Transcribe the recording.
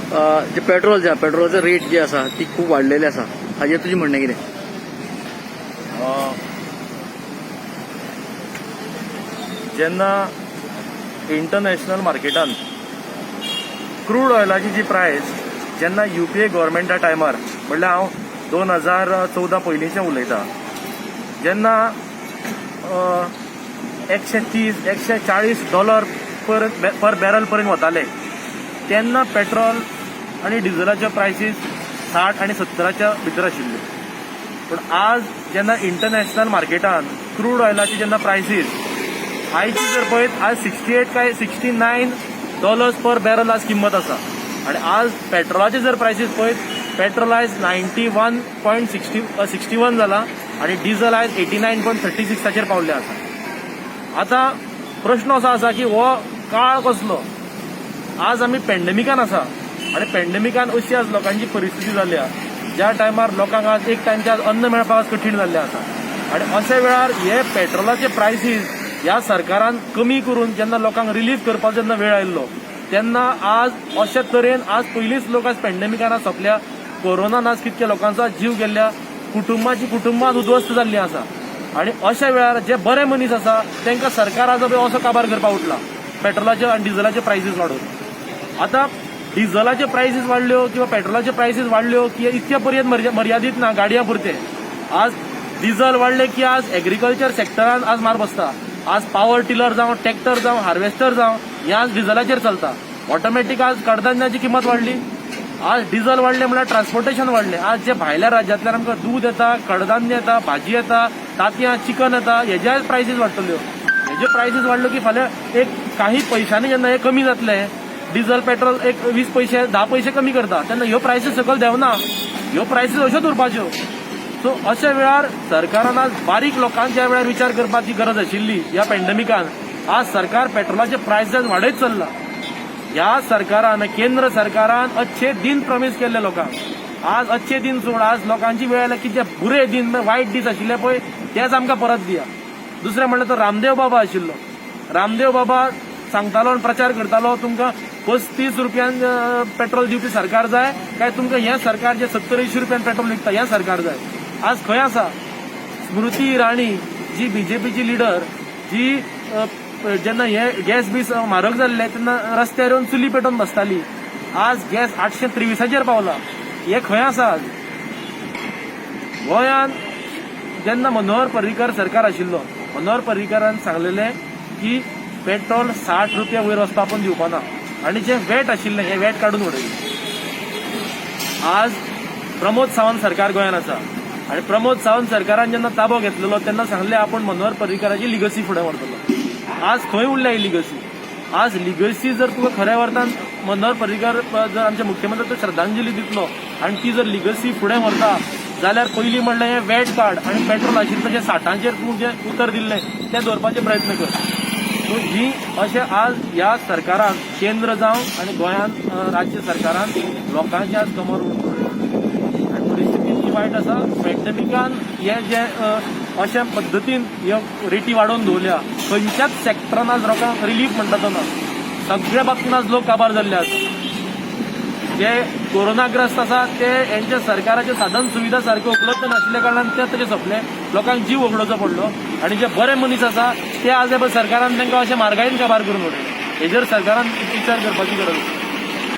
जे petrol जे आहा, पेट्रोलाचो rate जी आसा ती खूब वाडलेली आसा, हाजेर तुजें म्हणणें कितें? जेन्ना इंटरनॅशनल मार्केटान क्रूड ऑयलाची जी प्रायस जेन्ना यूपीए गव्हर्मेंटा टायमार, म्हणल्यार हांव 2014 पयलींचें उलयतां, जेन्ना 130 140 डॉलर पर बॅरल पर्यंत वताले, तेन्ना पेट्रोल आनी डिझलाच्यो प्रायसीस 60 आनी 70च्या भितर आशिल्ल्यो. पूण आज जेन्ना इंटरनॅशनल मार्केटान क्रूड ऑयलाची जेन्ना प्रायसीस आयची जर पळयत, आज 68 काय 69 डॉलर्स पर बॅरल आज किंमत आसा आनी आज पेट्रोलाचे जर प्रायसीस पळयत, पेट्रोल आयज 91.60 61 जाला आनी डिझल आयज 89.36 ताचेर पावल्ले आसा. आतां प्रश्न असो आसा की हो काळ कसलो? आज आमी पेंडेमिकान आसा आनी पेंडेमिकान अशी आज लोकांची परिस्थिती जाल्या, ज्या टायमार लोकांक आज एक टायमचें आज अन्न मेळपाक आज कठीण जाल्लें आसा. आनी अशा वेळार हे पेट्रोलाचे प्रायसीस ह्या सरकारान कमी करून जेन्ना लोकांक रिलीफ करपाचो जेन्ना वेळ आयिल्लो, तेन्ना आज अशे तरेन आज पयलींच लोक आज पेंडेमिकान आज सोंपल्या. कोरोनान आज कितक्या लोकांचो आज जीव गेल्ल्या, कुटुंबाची कुटुंबां आज उद्ध्वस्त जाल्लीं आसा. आनी अशा वेळार जे बरे मनीस आसा तांकां सरकार आज असो काबार करपाक उठला पेट्रोलाचे आनी डिझलाचे प्रायसीस वाडोवन. आतां डिझलाचे प्रायसीस वाडल्यो किंवा पेट्रोलाचे प्रायसीस वाडल्यो की इतक्या पर्यंत मर्यादीत ना गाडयां पुरते. आज डिझल वाडले की आज एग्रीकल्चर सेक्टरान आज मार बसता. आज पावर टिलर जावं, ट्रॅक्टर जावं, हार्वेस्टर जावं, हे आज डिझलाचेर चलता. ऑटोमॅटीक आज कडधान्याची किंमत वाडली. आज डिझल वाडले म्हणल्यार ट्रान्सपोर्टेशन वाडलें. आज जे भायल्या राज्यांतल्यान आमकां दूद येता, कडधान्य येता, भाजी येता, तांतयां, चिकन येता, हेज्या प्रायसीस वाडटल्यो. हेज्यो प्रायसीस वाडल्यो की फाल्यां एक काही पयशांनी जेन्ना हे कमी जातले, डिझल पेट्रोल एक 20 पयशे 10 पयशे कमी करता, तेन्ना ह्यो प्रायसीस सकयल देंवना, ह्यो प्रायसीस अश्योच उरपाच्यो. सो अशा वेळार सरकारान आज बारीक लोकांच्या वेळार विचार करपाची गरज आशिल्ली. ह्या पेंडेमिकान आज सरकार पेट्रोलाचे प्रायसीस वाडयत चल्ला. ह्या सरकारान, केंद्र सरकारान अच्छे दिन प्रॉमीस केल्ले लोकांक. आज अच्छे दिन सोड, आज लोकांची वेळ आल्या की जे बुरे दिन, वायट दीस आशिल्ले पळय, तेच आमकां परत दिया. दुसरें म्हणल्यार तो रामदेव बाबा आशिल्लो. रामदेव बाबा सांगतालो आनी प्रचार करतालो, तुमकां 35 रुपयान पेट्रोल दिवपी सरकार जाय काय तुमकां हें सरकार जे 70 80 रुपयान पेट्रोल विकता हें सरकार जाय? आज खंय आसा स्मृती इराणी, जी बीजेपीची लिडर, जी जेन्ना हे गॅस बीस म्हारग जाल्ले तेन्ना रस्त्यार येवन चुली पेटोवन बसताली? आज गॅस 823चेर पावला. हे खंय आसा आज? गोंयांत जेन्ना मनोहर पर्रीकर सरकार आशिल्लो, मनोहर पर्रीकरान सांगलेलें की पेट्रोल 60 रुपया वयर वचपा आपूण दिवपाना आनी जे वेट आशिल्लें हें वेट काडून उडयलें. आज प्रमोद सावंत सरकार गोंयांत आसा आनी प्रमोद सावंत सरकारान जेन्ना ताबो घेतलेलो तेन्ना सांगलें आपूण मनोहर पर्रीकराची लिगसी फुडें व्हरतलो. आज खंय उरल्या ही लिगसी? आज लिगसी जर तुका खऱ्या अर्थान मनोहर पर्रीकर जर आमचे मुख्यमंत्री तो श्रद्धांजली दितलो आनी ती जर लिगसी फुडें व्हरता जाल्यार पयलीं म्हणल्यार हें वेट कार्ड आनी पेट्रोल आशिल्लें तशें 60चेर तूं जें उतर दिल्लें तें दवरपाचे प्रयत्न कर. सो ही अशें आज ह्या सरकारान, केंद्र जावं आनी गोंयांत राज्य सरकारान, लोकांची आज कमर उडोवन आनी परिस्थिती इतकी वायट आसा. पेंडेमिकान हे जे अशा पद्दतीन ह्यो रेटी वाडोवन दवरल्या, खंयच्याच सेक्टरान आज लोकांक रिलीफ म्हणटा तो ना. सगळ्या बाबतीन आज लोक काबार जाल्ले आसा. जे कोरोनाग्रस्त आसा ते हेंच्या सरकाराचे साधन सुविधा सारक्यो उपलब्ध नाशिल्ल्या कारणान ते तशे सोंपले, लोकांक जीव वगडोवचो पडलो. आनी जे बरे मनीस आसा ते आज हे पळय सरकारान तांकां अशें म्हारगायेन काबार करून उडयले. हेजेर सरकारान विचार करपाची गरज आसा.